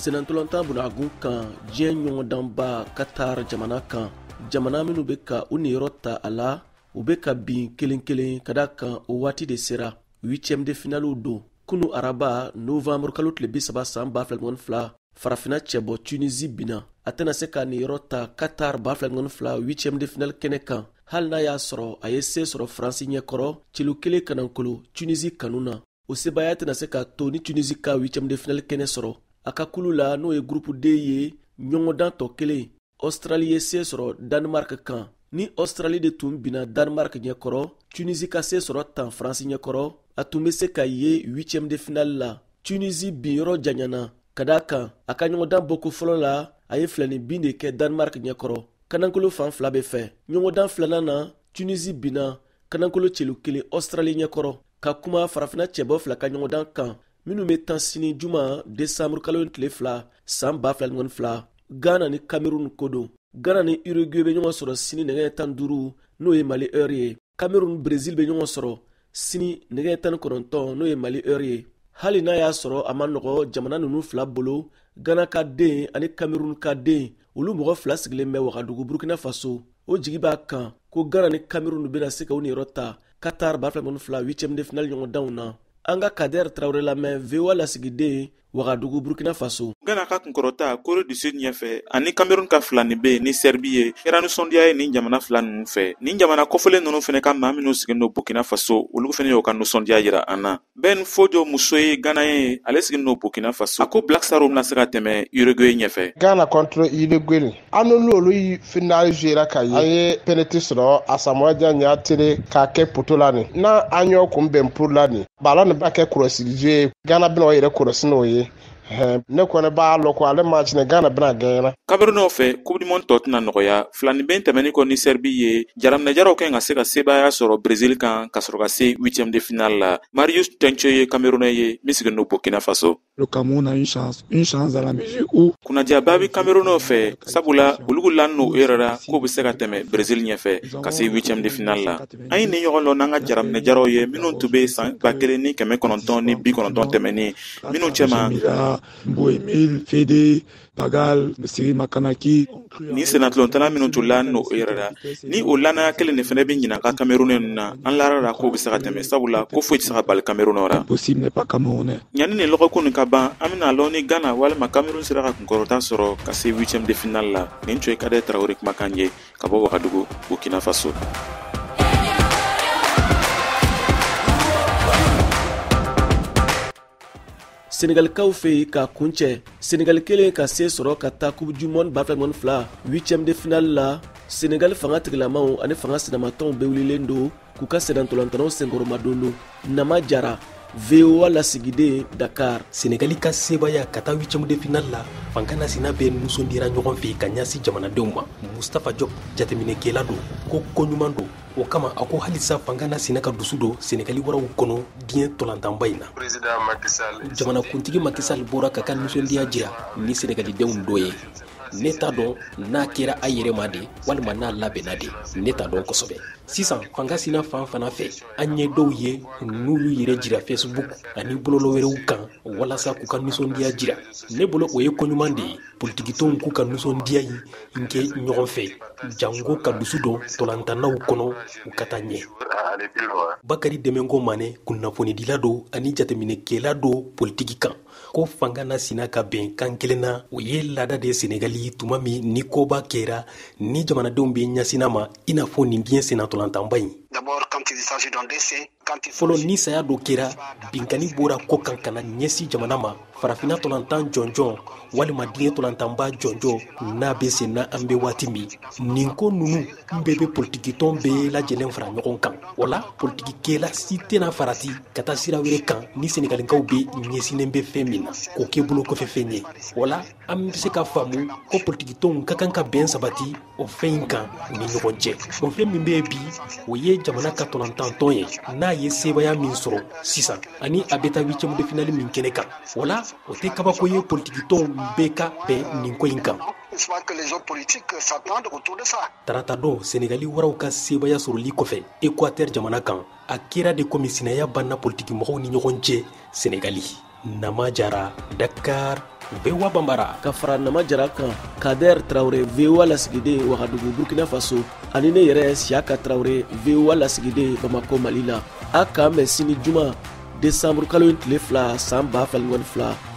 Sennantolatan bunagun kan, diɲɛ ɲɔgɔndanba Qatar jamana kan, jamana minnu bɛ ka u niyɔrɔ ta a la, u bɛ ka bin kelen kelen, ka da kan o waati de sera. Huitième de finalew don. Kunu araba, novembre kalo tile 30 san 2022, Farafina cɛbɔ Tunisie binna. A tɛna se ka niyɔrɔ ta Qatar 2022 huitième de finale kɛnɛ kan, hali n'a y'a sɔrɔ a ye se sɔrɔ Faransi ɲɛkɔrɔ celu kelen kanankolo Tunisie kanu na. O sebaaya tɛna se ka to ni Tunisie ka huitième de finale kɛnɛ sɔrɔ. A ka kulu la, n'o ye groupe D ye, ɲɔgɔndan tɔ kelen, Australie ye se sɔrɔ Danemark kan. Ni Australie de tun binna Danemark ɲɛkɔrɔ, Tunisie ka se sɔrɔ tan Faransi ɲɛkɔrɔ, a tun bɛ se ka ye huitième de finale la. Tunisie binyɔrɔ janyana, ka da kan a ka ɲɔgɔndan bɔko fɔlɔ la, a ye filani bin de kɛ Danemark ɲɛkɔrɔ kanankolo fan fila bɛ fɛ. Ɲɔgɔndan filanan na, Tunisie binna kanankolo celu kelen Australie ɲɛkɔrɔ. Ka kuma Farafina cɛbɔ fila ka ɲɔgɔndan kan minnu bɛ tan sini juma, desanburu kalo tile 2 san 2022, Ghana ni Cameroun ko don. Ghana ni Uruguay bɛ ɲɔgɔn sɔrɔ sini nɛgɛ 15, n'o ye Mali heure ye. Cameroun, Brésil bɛ ɲɔgɔn sɔrɔ sini nɛgɛ 19, n'o ye Mali heure ye. Hali n'a y'a sɔrɔ a ma nɔgɔ jamana ninnu fila bolo, Ghana ka den ani Cameroun ka den, olu mɔgɔ fila sigilen bɛ Wagadugu, Burkina Faso. O jigi b'a kan ko Ghana ni Cameroun bɛna se ka u niyɔrɔ ta Qatar 2022 huitième de finale ɲɔgɔndanw na. An ka Kader Traoré lamɛn, VOA lasigiden, Wagadugu, Burkina Faso. Ghana ka kunkɔrɔta Corée du Sud ɲɛfɛ ani Cameroun ka filani be ni Serbie ye kɛra nisɔndiya ye nin jamana fila ninnu fɛ. Nin jamana kɔfɛlen ninnu fɛnɛ ka maa minnu sigilen don Burkina Faso, olu fɛnɛ y'o ka nisɔndiya yira an na. Ben Fojo muso ye Ghana ye, ale sigilen don Burkina Faso. A ko Black Star bɛna se ka tɛmɛ Uruguay ɲɛfɛ. Ghana contre Uruguay, an n'olu finale jouera ka ye, an ye penalty sɔrɔ, Asamoah Gyan y'a tiré k'a kɛ poteau la. Nin n'a an y'o kunbɛn poule la, nin ballon nin b'a kɛ kɔlɔsili jeu ye, Ghana bɛna o yɛrɛ kɔlɔsi n'o ye. Ne kɔni b'a lɔn ko ale match ni Ghana bɛna gagner. Camerounɛw fɛ, Coupe du monde tɔ tɛna nɔgɔya. Filani bɛn tɛmɛni kɔ ni Serbie ye, jaraminɛjaraw kan ka se ka sebaaya sɔrɔ Brésil kan ka sɔrɔ ka se huitième de finale la. Marius Tencho ye Camerounais ye min sigilen don Burkina Faso. Le Cameroun a une chance, une chance dans la mesure où Kunnadiyaba bɛ Camerounɛw fɛ, sabula olu lanin n'o yɛrɛ la k'o bɛ se ka tɛmɛ Brésil ɲɛfɛ ka se huitième de finale la. An ye nin ɲɔgɔn dɔn n'an ka jaraminɛjaraw ye minnu tun bɛ san 1990 tɛmɛnen minnu cɛma Boemil, Fede, Bagal, Siri Makanaki. Nin sennatolontanna minnu tun lanin n'o yɛrɛ la, ni o lanaya kelen de fana bɛ ɲinan ka Camerounais ninnu na, an lara la k'o bɛ se ka tɛmɛ, sabula ko foyi tɛ se ka bali Camerounais la. Possible n'est pas camerounais. Yanni nin lɔgɔkun nin ka ban, an bɛna lɔn ni Ghana walima Cameroun sera ka kunkɔrɔta sɔrɔ ka se huitième de finale la. Nin tun ye Kader Traoré kumakan ye ka bɔ Wagadugu, Burkina Faso. Senegalikaw fɛ yen ka kuncɛ, Senegali kelen ka se sɔrɔ ka taa Coupe du monde 2022 huitième de finale la, Senegali fanga tigilamaw ani fanga sinamatɔnw bɛɛ wulilen don k'u ka sennantolatan senkɔrɔmadon don. Nama Jara, VOA lasigiden, Dakar. Senegali ka sebaya ka taa huitième de finale la, fanga na sina bɛɛ nisɔndiyara ɲɔgɔn fɛ ka ɲɛsin jamanadenw ma. Mustapha Diop, jateminɛkɛla don, ko koɲuman don. O kama a ko halisa fanga na sina ka dusu don Senegali waraw kɔnɔ diɲɛ tɔlantanba in na. Jamanakuntigi Macky Sall bɔra ka ka nisɔndiya jira ni Senegalidenw dɔ ye. Ne t'a dɔn n'a kɛra a yɛrɛ ma de walima n'a labɛnna de, ne t'a dɔn kosɛbɛ. Sisan fanga sina fan fana fɛ, an ye dɔw ye n'u y'u yɛrɛ jira Facebook ani bɔlɔlɔ wɛrɛw kan walasa k'u ka nisɔndiya jira. Ne bolo, o ye koɲuman de ye, politikitɔnw k'u ka nisɔndiya in kɛ ɲɔgɔn fɛ, jango ka dusu don tɔlantannaw kɔnɔ u ka taa ɲɛ. Bakari Dɛmɛko Mane, kunnafonidila don ani jateminɛkɛla don politiki kan, ko fanga na sina ka bɛn kan kelen na, o ye laada de Senegali. Tuma min ni koba kɛra ni jamanadenw bɛ ɲɛsina ma, i n'a fɔ nin diɲɛ sennatɔlantanba in fɔlɔ, ni saya dɔ kɛra, binkani bɔra kɔ kan ka na ɲɛsin jamana ma, Farafinna tɔlantan jɔnjɔn walima diɲɛ tɔlantanba jɔnjɔn n'a bɛ sen na, an bɛ waati min, nin ko ninnu bɛɛ bɛ politikitɔn bɛɛ lajɛlen fara ɲɔgɔn kan. O la, politikikɛla si tɛna farati ka taa sira wɛrɛ kan ni Senegalikaw bɛ ɲɛsinnen bɛ fɛn min na k'o kɛ bolo kɔfɛ fɛn ye. O la, an bɛ se ka faamu ko politikitɔnw ka kan ka bɛn sabati o fɛn in kan u ni ɲɔgɔn cɛ. O fɛn min bɛ yen bi, o ye jamana ka tɔlantantɔn ye n'a ye sebaaya min sɔrɔ sisan ani a bɛ taa huitième de finale min kɛnɛ kan. O la, o tɛ kabako ye politikitɔnw bɛɛ ka bɛn nin ko in kan. Tarata don, Senegali waraw ka sebaaya sɔrɔli kɔfɛ Équateur jamana kan, a kɛra de komi sinaya banna politikimɔgɔw ni ɲɔgɔn cɛ Senegali. Nama Jara, Dakar, VOA Bambara. Ka fara Nama Jara kan, Kader Traore, VOA lasigiden Wagadugu, Burkina Faso, ani ne yɛrɛ Siyaka Traore, VOA lasigiden Bamako, Mali la. A k'an bɛn sini juma, desanburu kalo in tile 2, san 2022.